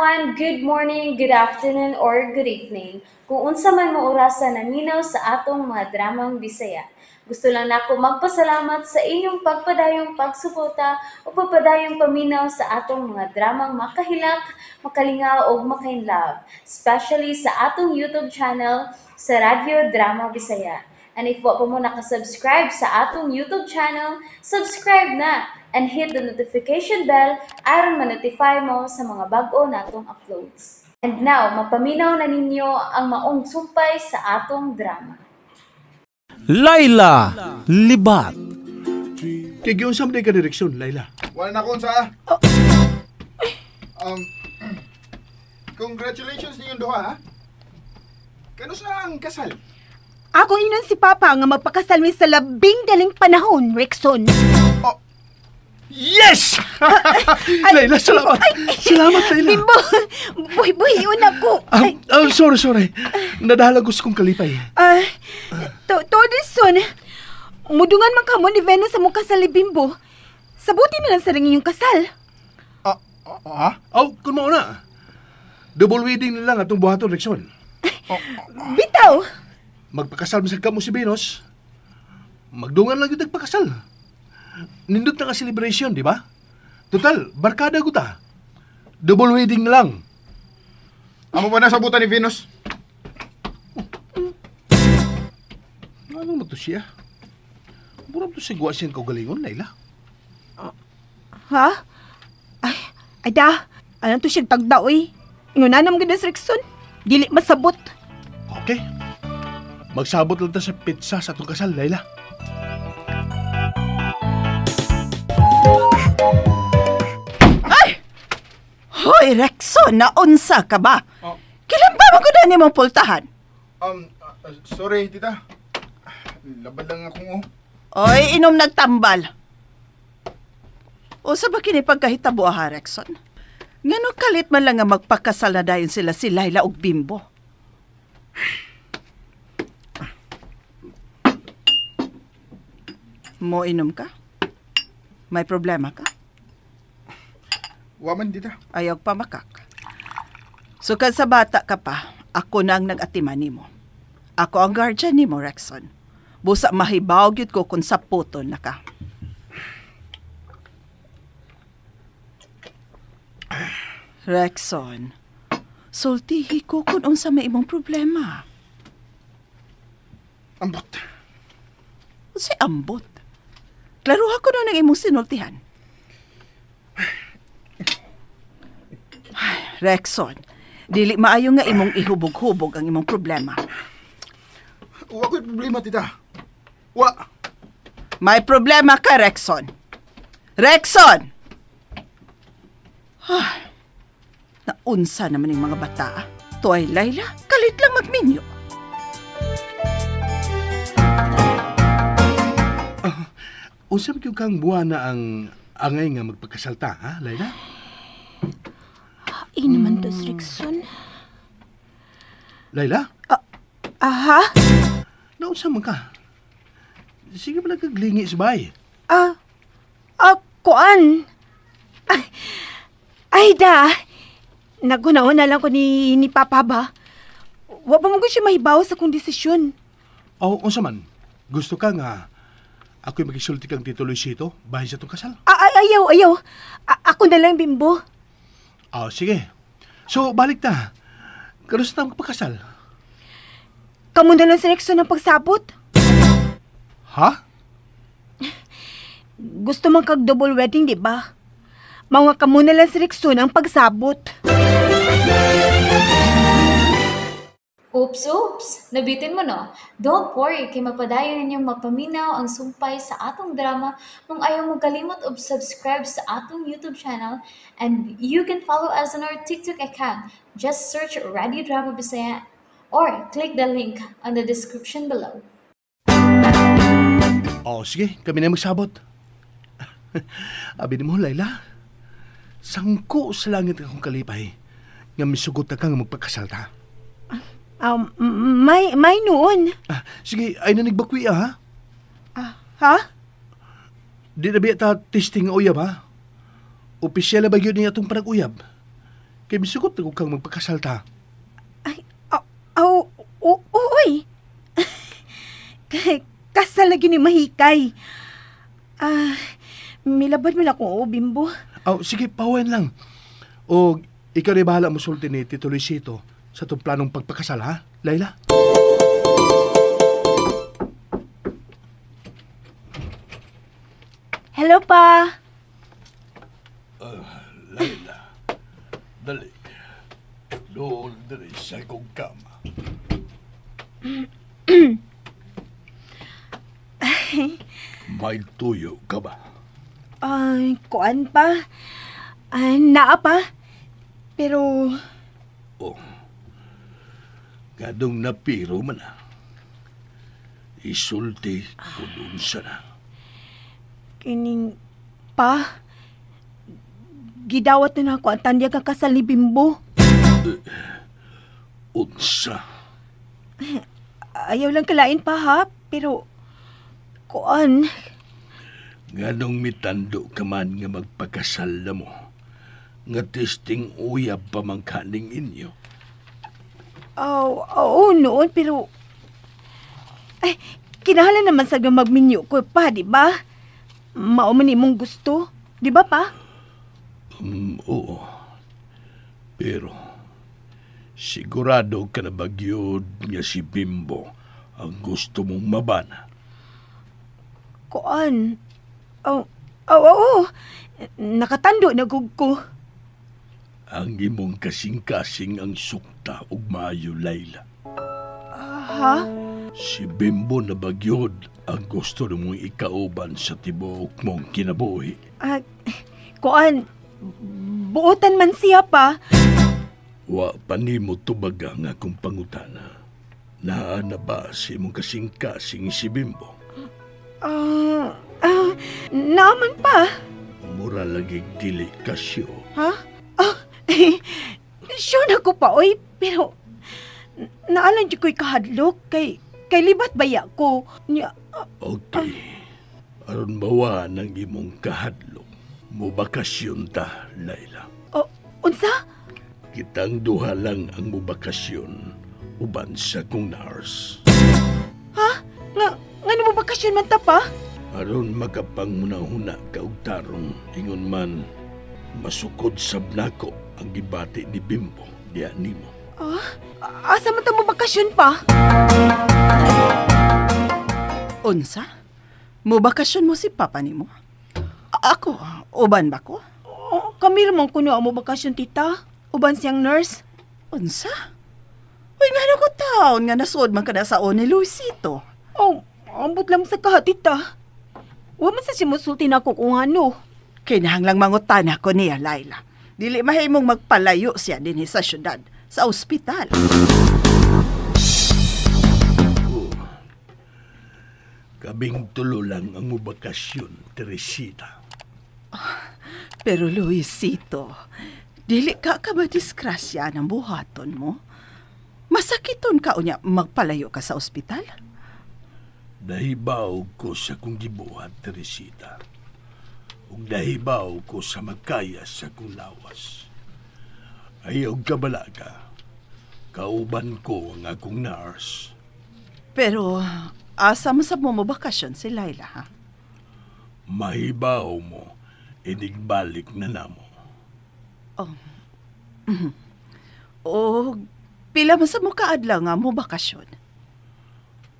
everyone! Good morning, good afternoon, or good evening. Kung unsa man mo orasa naminaw sa atong mga dramang Bisaya. Gusto lang nako magpasalamat sa inyong pagpadayong pagsuporta o pagpadayong paminaw sa atong mga dramang makahilak, makalingaw ug makainlove, especially sa atong YouTube channel sa Radyo Drama Bisaya. And if wa pa mo nakasubscribe sa atong YouTube channel, subscribe na and hit the notification bell aron ma-notify mo sa mga bag-o natong uploads. And now, mapaminaw na ninyo ang maong sumpay sa atong drama. Laila Libat. Kay giunsa man ka direksyon, Laila? Wala na akong sa. Congratulations ninyong duha, ha? Kanus na ang kasal? Ako inon si Papa nga magpakasal mi sa labing daling panahon, Rexon. Oh. Yes! Laila, salamat. Salamat, Laila. Bimbo, buhi-buhi ako. Sorry, sorry. Nadalagos kong kalipay. Todison, mudungan man kamo ni Venus sa mong kasal ni Bimbo. Sabuti na lang sa ring inyong kasal. Ha? Oh, kung mauna. Double wedding na lang atong buhaton, Rexon. Bitaw! Magpakasal mo sa kamo si Venus. Magdungan lang yung nagpakasal. Nindot na ka celebration, di ba? Total, barkada ko ta. Double wedding na lang. Amo pa na sabutan ni Venus? Ano mo to siya? Murag to siya guwa siyang kaugalingon, Laila. Ha? Ay, ay da. Anong to siyang tagda, oy? Inguna naman ganda si Rexon. Dili masabot. Okay. Magsabot lang ta sa pizza sa atong kasal, Laila. Ay! Hoy, Rexon, naunsa ka ba? Oh. Kailan ba maguna ni mong pultahan? Sorry, tita. Laban lang akong oh. Oy, inom nagtambal. Usa ba kini pagkahitabo, ha, Rexon? Ngano kalit man lang nga magpakasal na dayon sila si Laila ug Bimbo? Mo inom ka? May problema ka? Wa man, tita. Ayaw pa makak. Sukad sa bata ka pa, ako na ang nag-atiman nimo. Ako ang guardian nimo, Rexon. Busa mahibaw gyud ko kung sa puton na ka. Rexon, sultihi ko kung unsa may imong problema. Ambot. Unsay ambot? Klaruha ko na ng imong sinultihan. Ay, Rexon, dili maayo nga imong ihubog-hubog ang imong problema. Wa ko'y problema, tita. Wa. May problema ka, Rexon. Rexon! Ay, naunsa naman yung mga bata. Tuay, Laila, kalit lang magminyo. Unsa man gyud kang buwana ang angay nga magpakasalta, ha, Laila? Ay naman to, Rexon. Laila? Aha? Naunsa man ka? Sige ba nagkaglingi sa bahay? Kuan. Ay, da. Naguna-una lang ko ni Papa ba? Wa pa mo ko siya mahibaw sa kong desisyon. O, unsa man? Gusto ka nga ako'y magisulti kang Tito Luisito bahin sa itong kasal? Ay, ayaw, ayaw. Ako na lang, Bimbo. Oh, sige. So, balik ta. Karos na magpakasal. Kamu na lang si Rexon ang pagsabot. Ha? Gusto man kag double wedding, di ba? Mga kamo na lang si Rexon ang pagsabot. Oops, oops! Nabitin mo, no? Don't worry, kay mapadayon ninyong mapaminaw ang sumpay sa atong drama kung ayaw mo kalimot og subscribe sa atong YouTube channel, and you can follow us on our TikTok account. Just search Radio Drama Bisaya or click the link on the description below. Oh, sige, kami na magsabot. Abi nimo, Laila, sangko sa langit akong kalipay nga misugot na ka nga magpakasal ta. May noon. Sige, ay nanigbakwi, ha? Ha? Di na biya ta testing nga uyab, ha? Opisyal na ba yun niya itong panag-uyab? Kay misugot na kang magpakasal ta. Ay, aw, uy. Kasal lagi ni mahikay. Ah, milabad man akong oo, Bimbo. Aw, sige, pawen lang. O ikaw rin bahala mosulti ni Tito Luisito sa itong planong pagpakasal, ha, Laila? Hello pa. Laila, dali. Doon dali sa kong kama. May tuyo ka ba? Ay, kuan pa. Ay, naa pa. Pero, Oh. Kadong napiro man na. Isulti kung unsa na. Kining pa. Gidawat na nako ang tanyag ang kasal ni Bimbo. Unsa? Ayaw lang kalain pa ha, pero kuan, Nganong mitando ka man nga magpakasal na mo, nga testing uyab pa man kaning inyo. Aw, oo noon, pero ay, kinahanglan naman sa magminyo ko pa, di ba? Mao man imong gusto, di ba pa? Oo. Pero, sigurado ka na ba gyud nga si Bimbo ang gusto mong mabana? Kuan, aw, aw, oo, nakatando na gug ko. Ang imong kasing-kasing ang sukta ug maayo, Layla. Ha? Si Bimbo na ba gyud ang gusto mong ikauban sa tibuok mong kinabuhi? Ah, kuan, buotan man siya pa. Wa pa nimo tubaga nga akong pangutana. Naa na ba si imong kasing-kasing si Bimbo? Naaman pa. Mura lagi dili kasyo. Ha? Ah, sure na ko pa, oy. Pero, naalan jud ko'y kahadlok kay libat baya ko. Nya, Okay. Aron mawa ng imong kahadlok, mubakasyon ta, Layla. Oh, unsa? Kitang duha lang ang mubakasyon uban sa kong nurse. Ha? Nga mo bakasyon man ta pa? Aron makapangunahuna ka og tarong, ingon man, masukod sab nako ang gibati ni Bimbo diya nimo. Ah, asa man ta mo bakasyon pa? Unsa? Mubakasyon mo si Papa nimo? Ako, uban ba ko? Oh, kami ramang kuno ang mo bakasyon, tita. Uban siyang nurse. Unsa? Uy, nga ko taon nga nasuod man ka na sa ni Luisito. Oh, ambot lang sa kaha, tita. Wa man sa siya mosulti nako kung ano. Kinahanglang mangutana ko niya, Laila. Dili mahimong magpalayo siya dinhi sa syudad, sa ospital. Oh. Kabing tulo lang ang mubakasyon, Teresita. Pero Luisito, dili ka ka ba disgrasya ng buhaton mo? Masakiton ka unya magpalayo ka sa ospital? Nahibaw ko sa kong gibuhat, Teresita. Ug nahibaw ko sa magkaya sa kong lawas. Ayaw kabalaga. Kauban ko ang akong nurse. Pero asa mo sa mo bakasyon si Laila, ha? Mahibaw mo, inigbalik na namo. O pila man sa mo kaadlaw nga mo bakasyon?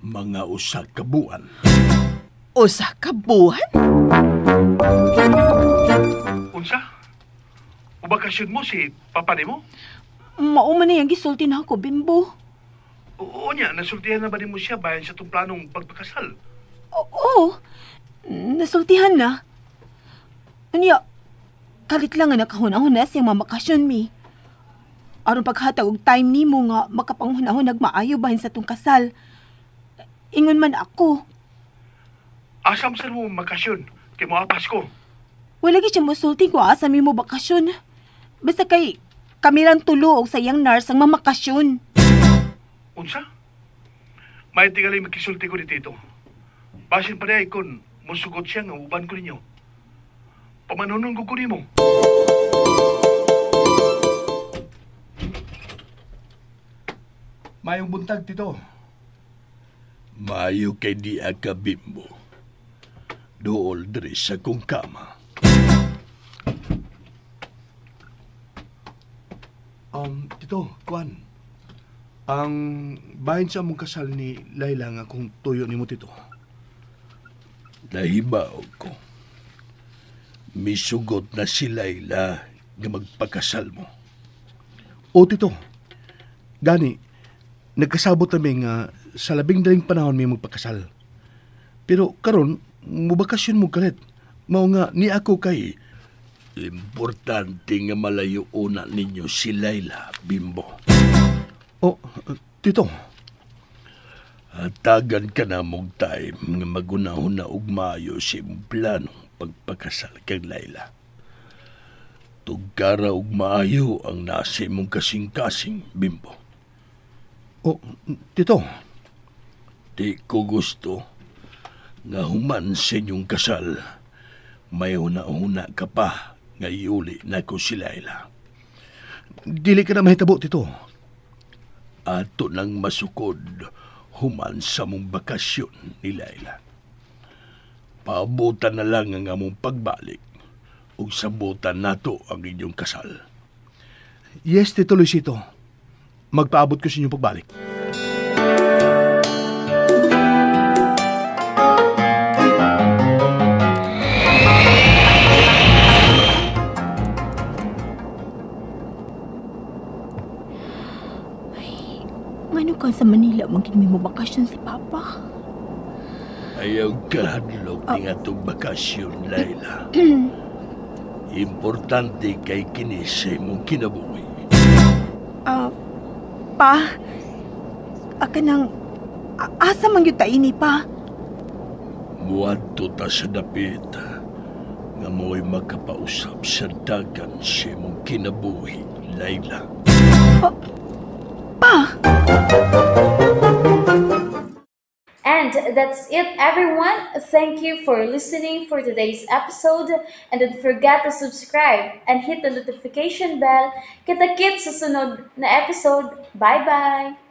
Mga usa ka buwan. Usa ka buwan? Unsa? Ubakasyon mo si papa nimo? Mao man na yang gisulti nako, Bimbo. Oo niya, nasultihan na ba nimo siya bayan sa itong planong pagpakasal? Oo, nasultihan na. Unya, kalit lang nga nakahuna-huna siyang mamakasyon mi. Aron paghatag og time nimo nga makapanghuna-hunag maayo bahin sa tong kasal. Ingon man ako. Asam sa mo makasyon? Kay mo apas ko. Wala gyud siya mosulti kung asa mi mo bakasyon. Basta kay kami lang tulo og sa iyang nurse ang mamakasyon. Unsa? May tingali makisulti ko ni Tito. Basin pa niya kung musugot siya nga uban ko ninyo. Pamanunon ko ko nimo. Mayong buntag, Tito. Maayo kay di ka, Bimbo. Duol diri sa kong kama. Tito, kuan. Ang bahin sa among kasal ni Layla nga kung tuyo nimo, Tito. Nahibaw ko. Misugot na si Layla nga magpakasal mo. O, Tito. Gani, nagkasabot kami nga sa labing daling panahon may magpakasal. Pero karon mubakasyon mo kalit. Mao nga ni ako kay Importante nga malayo una ninyo si Layla, Bimbo. O, Tito. Hatagan ka na mong time nga magunahon na og maayo sa imong planong pagpakasal kang Layla. Tugkara og maayo ang nasa imong kasing-kasing, Bimbo. O, Tito. Di ko gusto nga human sa inyong kasal, may huna-huna ka pa nga iuli na ko si Layla. Dili ka na mahitabo, Tito. Ato nang masukod human sa mong bakasyon ni Layla. Paabutan na lang ang among pagbalik ug sabutan nato ang inyong kasal. Yes, Tito Luisito. Magpaabot ko sa inyong pagbalik. Ngano ka sa Manila man gid mi mo bakasyon si Papa? Ayaw kahadlok ni atong bakasyon, Layla. Importante kay kini sa imong kinabuhi. Pa, kanang, asa man gyud ta ini, pa? Muadto ta sa dapit nga mo'y makapausap sa dagan sa imong kinabuhi, Layla. Pa! And that's it, everyone. Thank you for listening for today's episode. And don't forget to subscribe and hit the notification bell. Kita-kits sa sunod na episode. Bye-bye!